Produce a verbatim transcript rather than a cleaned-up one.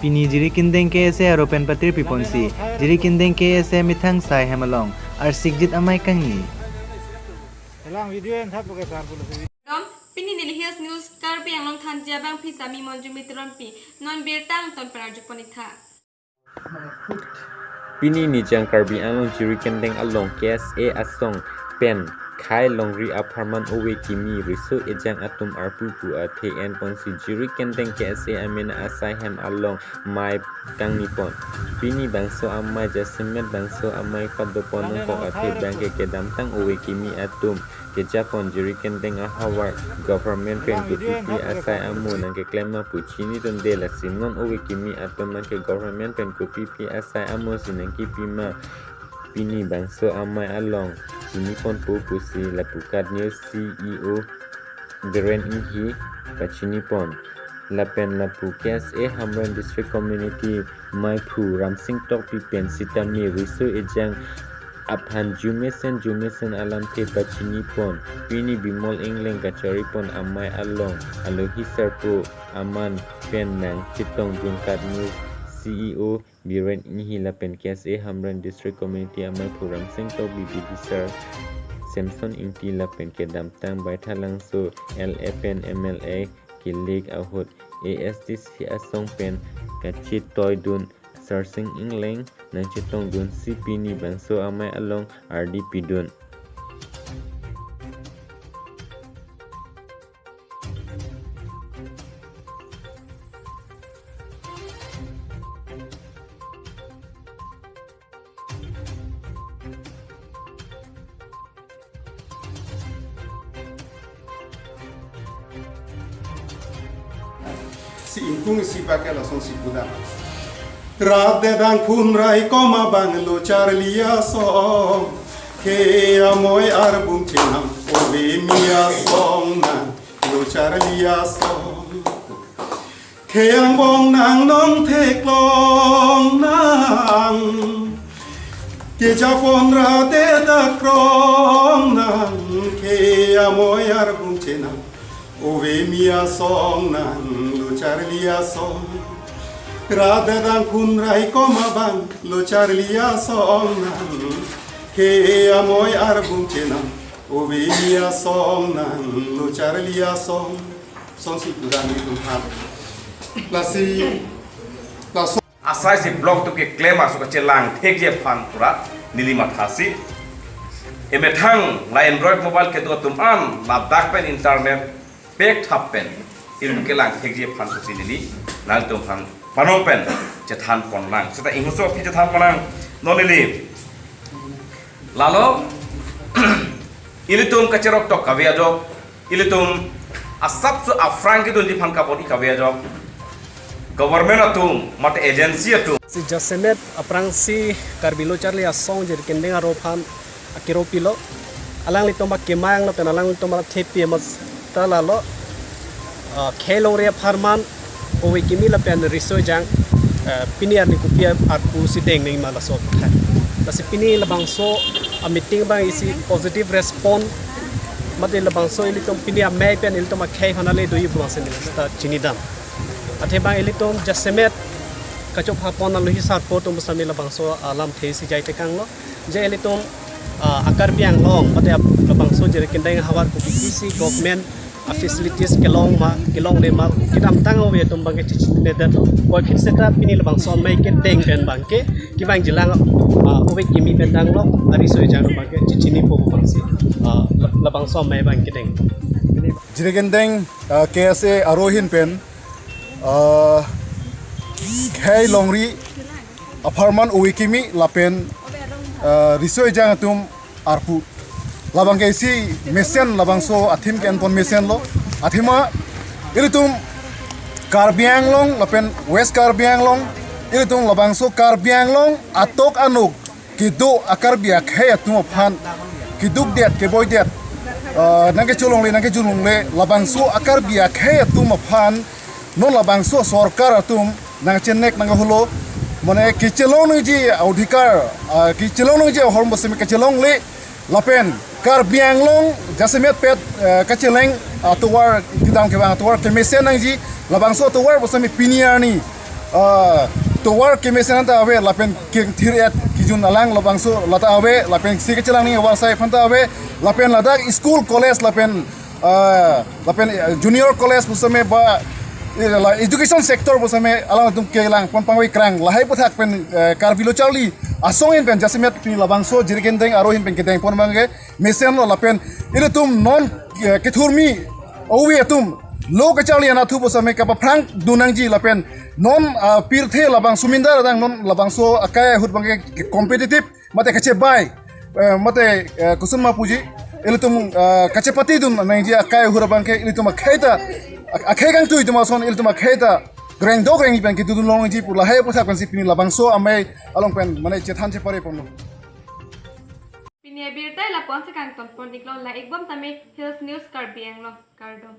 Pini Jirikindeng K S A aro pen patir piponsi, Jirikindeng K S A methang asai hem along arsikjit amei kangni. Lang video yang thap ke sar pulo. Dom, pini neli Hills News Karbi Anglong thanji abangpi Sami Monjumi Teronpi, non birta angton pen arjupon-ik tha. Pini Nijang Karbi Anglong Jirikindeng along K S A asong pen khei longri apharman ove kimi riso ejang atum arpu pu athe enponsi Jirikindeng K S A amena asai hem along mei kangnipon. Pini bangso amei jasemet bangso amei kadopon nangkok athe abangke kedamtang ove kimi atum kejapon Jirikindeng ahavar government pen kopipi asai amo nangkeklem ma pu chinitunde, lasi non ove kimi atum abangke government pen kopipi asai amo si nangkipi ma pini bangso amei along chiniponpo pusi lapukat News C E O Biren Inghi pachinipon. Lapen lapu K S A Hamren District Committee meiphu Ramsing Tokbi pen sitame riso ejang aphan jumesen jumesen alamthe pachinipon. Pini Bimol Engleng kacharipon amei along alohi sarpo aman pen nangchetongdun kat News C E O Biren Inghi lapen K S A Hamren District Committee ameiphu Ramsing Tokbi, bidisar Samson Ingti lapen kedamtang Baithalangso L A pen M L A kilik ahut A S D C asong pen kachetoidun Sarsing Engleng nangchetongdunsi pini bangso amei along ardi pidun. Si ingkung isi pakai langsung si puda. Rat dedang phun rai koma bang lo charli asong. Khei amoi arbung chenam ove kimi asong nang lo charli asong. Khei angbong nang nong theklong nang. Kejapon rat dedak krong nang. Khei amoi arbung chenam ove kimi asong nang lo charli asong. Rat dedang phun rai koma bang lo charli asong nang. Khei amoi arbung chenam ove kimi asong nang lo charli asong. Sonsi puda nelitum aphan. Lasi, laso asai si block atum keklem aso kachelang thekji aphan pura neli mathasi. Emethang la Android mobile kedo atum an ladak pen internet pek thap pen ilitum kelang thekji aphan pusi neli nangtum aphan panom pen chethanpon lang. Seta inghuso aphi chethanpon lang. Non neli lalo ilitum kacherok tok kave ajok, ilitum asapso aphrang kedunji aphan kabor-i kave ajok. Government atum mate agency atum. Si jasemet aphrangsi Karbi Lo Charli Asong Jirikindeng aro aphan akero pilo. Alanglitum akemang lapen alanglitum athepi amat ta lalo, ah, khei longri apharman ove kimi lapen riso ejang, ah, pini arni kopi arpu si deng nangji ma laso aphuthak. Lasi pini labangso a meeting abang isi positive response mate labangso ilitum pini amei pen ilitum akhei aphan ale doji pu abang si neli ta chinidam. Athe abang ilitum jasemet kachopha pon alohi sarpo atum sami labangso alamthe si jai tekanglo. Je ilitum, ah, a Karbi Anglong mate ap-, labangso Jirikindeng ahavar kopi-pi si government a facilities kelong ma, kelongle ma, kedamtang ove atum abangke chichinine detlo. Puvoiphit seta pini labangso amei kedeng pen abangke kevangjilang, ah, ove kimi pen danglo, ariso ejang abangke chichinipo pu abang si, ah, la-, labangso amei abang kedeng. Jirikindeng, ah, K S A aro ahin pen, ah, khei longri apharman ove kimi lapen, ah, riso ejang atum arpu. Labangke isi mesen labangso a-theme ke-enpon mesenlo. Athema ilitum Karbi Anglong lapen West Karbi Anglong, ilitum labangso Karbi Anglong atok anok kedo a Karbi akhei atum aphan keduk det keboi det, ah, nangkecholongle nangkejulongle labangso a Karbi akhei atum aphan non labangso sorkar atum nangchenek nangkeholo, mane kechelong nangji odhikar, ah, kechelong nangji ahormu pu semi kechelongle lapen Karbi Anglong jasemet pet, eh, kacheleng atovar kedam kevang atovar kemesen nangji labangso atovar pu semi pini arni Ah, tovar kemesen ta ave, lapen kengthir-et kejun alang labangso lata ave, lapen si kachelangni avarsai aphan ta ave, lapen ladak school, college, lapen, ah, lapen, eh, junior college pusitame ba, eh, la education sector pusitame alangtum kelang pon pangveklang, lahai aputhak pen, eh, Karbi Lo Charli Asong ahin pen jasemet pini labangso jirikindeng aro ahin pen kedeng pon abangke mesenlo, lapen ilitum non, eh, kethurmi ove atum lo kacharli anatthu pusitame kapaphrang dun nangji, lapen non, ah, pirthe labang sumindar adang non labangso akai ahut abangke competitive mate kachebai, eh, mate, eh, koson ma puji, ilitum, eh, kachepatidun nangji akai ahut abangke ilitum akhei ta, ak-, akhei kangtui atum ason ilitum akhei ta rengdok rengni pen kedodun longji pu lahai aputhak pensi pini labangso amei along pen mane chethan chepare ponlo. Pini abirta lapu-an si kangton pon iklo, la-ikbom tame Hills News Karbi Anglong, kardom.